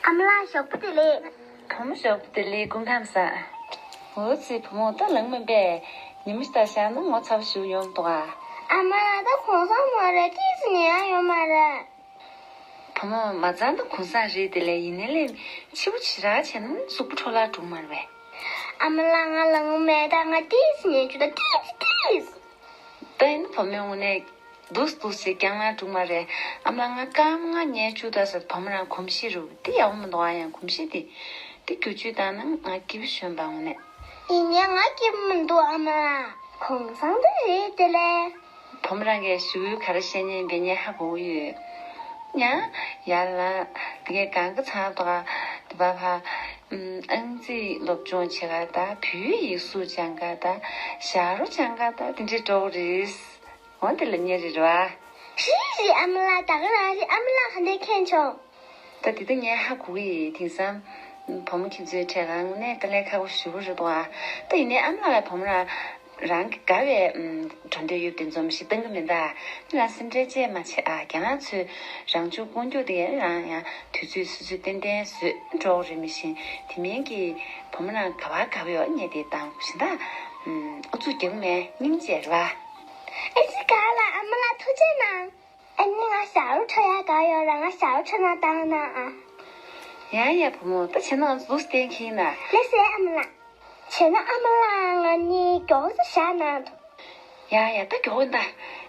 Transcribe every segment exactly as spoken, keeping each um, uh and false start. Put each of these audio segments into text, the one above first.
ཨ་མ་ལགས་ཞོགས་པ་བདེ་ལེགས། བུ་མོ་ཞོགས་པ་བདེ་ལེགས། སྐུ་ཁམས་བཟང་། འོ་ཙི་བུ་མོ་ད་ལངས་མིན་པས། ཉི་མ་ཞིག་ད་བཞག་ན་ངོ་ཚ་པོ་ཞིག་ཡོང་འདུག་ཨ། ཨ་མ་ལགས་ད་གུང་སེང་མ་རེད། ཏིས་ཉལ་ཡོད་མ་རེད། བུ་མོ་མ་ཚང་ད་གུང་སེང་རེད་དེ་ལས་ཡིན་ནའི་ལས་འཕྱི་པོ་ཞེ་དྲག་བྱས་ན་གཟུགས་པོ་འཕྲོ་བརླག་འགྲོ་གི་མ་རེད་པས། ཨ་མ་ལགས་ང་ལངས་མེད་ད། ང་ཏིས་ཉལ་རྒྱུ་ད་ཏིས་ཏིས། ད་ཡིན་ན་བུ་མོའི་དངོས་གནས། འདུག་འདུག་ཟེར་རྐྱང་ལངས་འགྲོ་གི་མ་རེད། ཨ་མ་ལགས་ང་སྐར་མ་ལྔ་ཉལ་བཅུག་ད་ཟེར་བུ་མོ་རང་གོམས་གཤིས་རུ་དེ་ཡག་པོ་མི་འདུག་ཨ། ཡང་གོམས་གཤིས་དེ་དེ་བསྒྱུར་བཅོས་བཏང་ན་ང་སྐྱིད་པོ་ཞིག་ཡོང་པ་དངོས་གནས། ཡིན་ནའི་ང་སྐྱིད་པོ་མི་འདུག་ཨ་མ་ལགས། གུང་སེང་དེ་རེད་དེ་ལས། བུ་མོ་རང་གིས་ཞུ་གུ་ག་རེ་བཤད་ཉན་འགལ་ཉན་ཧ་གོ་གི་ཡོད། ཡང་ཡར་ལངས་དེ་གའི་གང་གི་ཚང་དུ་དེ་བ་ཕ་ཨང་རྩིས་སློབ་སྦྱོང་བྱེད་ག་ད། བོད་ཡིག་གཟུགས་སྦྱང་ག་ད། ཞབས་བྲོ་སྦྱང་ག་ད་དེ་འདྲའི་འགྲོ་གི་རེད། འོ་དེ་ལ་ཉེ་རེད་ར། རེད་རེད་ཨ་མ་ལགས། ད་ག་རང་རེད། ཨ་མ་ལགས་ག་འདྲས་མཁྱེན་བྱུང་། ད་དེ་ད་ངས་ཧ་གོ་གི་ཡིན། དེང་སང་བུ་མོ་ཁྱེད་ཚོའི་གྲས་གང་ནས་དཀའ་ལས་ཁག་པོ་ཞེ་པོ་རེད་འདུག་ཨ། ད་ཡིན་ནའི་ཨ་མ་ལགས་ལ་བུ་མོ་རང་རང་གི་དགའ་བའི་འགྲོ་འདོད་ཡོད་དེ་འཛོམས་ཤིག་བཏང་གི་མིན་ད། ང་སེམས་ཁྲལ་ཅེས་མ་བྱེད་ཨ། རྒན་ལགས་ཚོས་རང་ཕྱོགས་སྐྱོང་རྒྱུ་དེ་རང་ཡང་དུས་ཚོད་སུ་ཚོད་ཏན་ཏན་བཟོས་འགྲོ་གི་རེད། མི་ཤེས་དེ་མིན་གྱི་བུ་མོ་རང་ག་བ་དགའ་བ་ཡོད་ངས་དེ་བཏང་བཞིན་ད། ཨུ་ཚུགས་རྒྱག་མེད་སྙིང་རྗེ་རེད་བ། ཨེ་ཙི་ག་ལ་ཨ་མ་ལགས་ཐུགས་རྗེ་གནང་། ཨ་ནི་ང་ཞབས་བྲོ་འཁྲབ་ཡག་དགའ་ཡོད་ར། ང་ཞབས་བྲོ་འཁྲབ་ན་བཏང་ན་ཨ། ཡ་ཡ་བུ་མོ་ད་བྱས་ན་ང་ཚོ་ལུགས་བསྟན་གྱིན་ན། ལགས་སེ་ཨ་མ་ལགས། བྱས་ན་ཨ་མ་ལགས་ང་གཉིས་མགྱོགས་ཙམ་བཞག་གནང་དང་། ཡ་ཡ་ད་མགྱོགས་ཡིན་ད།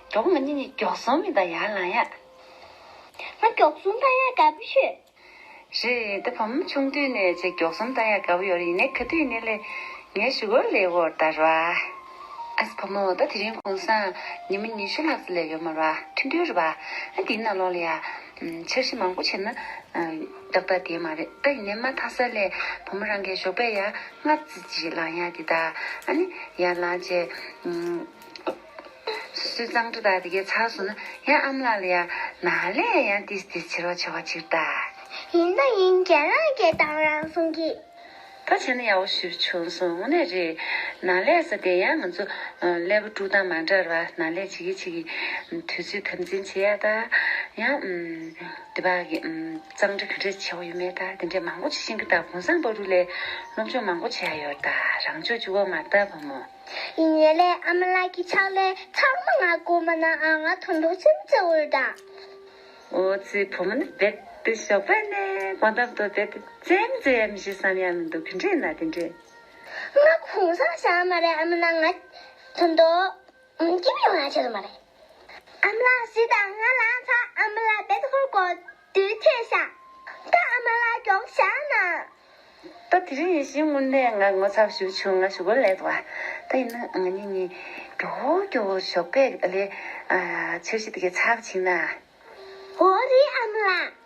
མགྱོགས་ང་གཉིས་གཉིས་མགྱོགས་སོང་མི་ད་ཡར་ལངས་ཡ། ང་མགྱོགས་སོང་ད་ཡ་དགའ་པོ་ཡོད། རེད་ད་བུ་མོ་ཆུང་དུས་ནས་ཅིག་མགྱོགས་སོང་ད་ཡ་དགའ་པོ་ཡོད་རེད། ཡིན་ནའི་ག་དུས་ནས་ལས་ངའི་ཞུ་སྐོར་ལས་འོར་ད་ར། ཨ་ཙི་བུ་མོ་ད་དེ་རིང་གུང་སེང་ཉི་མ་ཉི་ཤུ་ལྷག་ཙམ་ལས་ཡོད་མ་ར། ཐུང་ཐུང་རེད་པ། ཨ་དེའི་ནང་ལོགས་ལ་ཡ། འཆར་གཞི་མང་པོ་བྱས་ན། ཏག་ཏག་དེ་མ་རེད། ད་ཡིན་ནའི་མ་མཐའ་ས་ལས་བུ་མོ་རང་གི་ཞོགས་པ་ཡ་སྔ་ཙི་ཅིག་ལངས་ཡ་དེ་ད། ཨ་ནི་ཡར་ལངས་བྱས། སུས་གཙང་སྦྲ་དང་དེ་གའི་ཚར་སོང་ན་ཡང་ཨ་མ་ལགས་ལ་ཡ་ནང་ལས་ཡང་ཏིས་ཏིས་བྱེད་རོགས་བྱེད་པ་ཅིག་ད། ཡིན་ད་ཡིན། རྒན་ལགས་ཀྱིས་དང་རང་གསུང་གི། ད་བྱས་ན་ཡག་པོ་ཞིག་བྱུང་སོང་། དངོས་གནས་རེད། ནང་ལས་ཟེར་དེ་ཡང་ང་ཚོ་ཀླད་པ་དཀྲུག་སྟངས་མ་འདྲ་བ། ནང་ལས་བྱེད་ཀྱི་བྱེད་ཀྱི་དུས་ཚོད་དམ་འཛིན་བྱེད་ཡ་ད། ཡང་དེ་བ་གི་གཙང་སྦྲ་ག་འདྲས་བྱེད་དགོས་ཡོད་མེད་ད། དེ་འདྲས་མང་པོ་བྱེད་ཤེས་ཀྱི་ད། གུང་སེང་བར་དུ་ལས་སློབ་སྦྱོང་མང་པོ་བྱེད་ཡ་ཡོད་ད། རང་ཕྱོགས་གཅིག་པོ་མ་ད་བུ་མོ། ཡིན་ནའི་ལས་ཨ་མ་ལགས་ཀྱི་ཕྱག་ལས་ཚང་མ་ང་སྒུག་མ་གནང་ཨ། ང་ད་དུང་ཆུང་ཙེ་འུར་དང་། འོ་ཙི་བུ་མོ་ནི་རྦད་དེ་ཞོགས་པ་ནས་དགོང་དག་ཏུ་རྦད་དེ་རྩེད་མོ་རྩེ་ཡ་མི་ཤེས་བསམ་ཡ་མི་འདུག། ག་འདྲས་ན་དེ་འདྲས། ང་གུང་སེང་བཞག་མ་རེད་ཨ་མ་ལགས། ང་ད་དུང་སྐྱིད་པོ་ཡོང་ཡ་བྱེད་ཐུབ་མ་རེད། ཨ་མ་ལགས་གཟིགས་དང་། ང་ལངས་ཚར། ཨ་མ་ལགས་རྦད་དེ་ཧུར་དགོས། དུས་ཐེངས་ཤག་ད་ཨ་མ་ལགས་མགྱོགས་བཞག་ན། ད་དེ་རིང་ཡིན་ཞིང་དངོས་གནས་ང་ངོ་ཚ་པོ་ཞིག་བྱུང་། ང་ཞུ་སྐོར་ལས་འདུག་ཨ། ད་ཡིན་ན་ང་གཉིས་གཉིས་མགྱོགས་མགྱོགས་ཞོགས་པས་ཨ་ལས་འཆར་གཞི་དེ་གའི་ཚར་བ་ཕྱིན་ན། འོ་རེད་ཨ་མ་ལགས།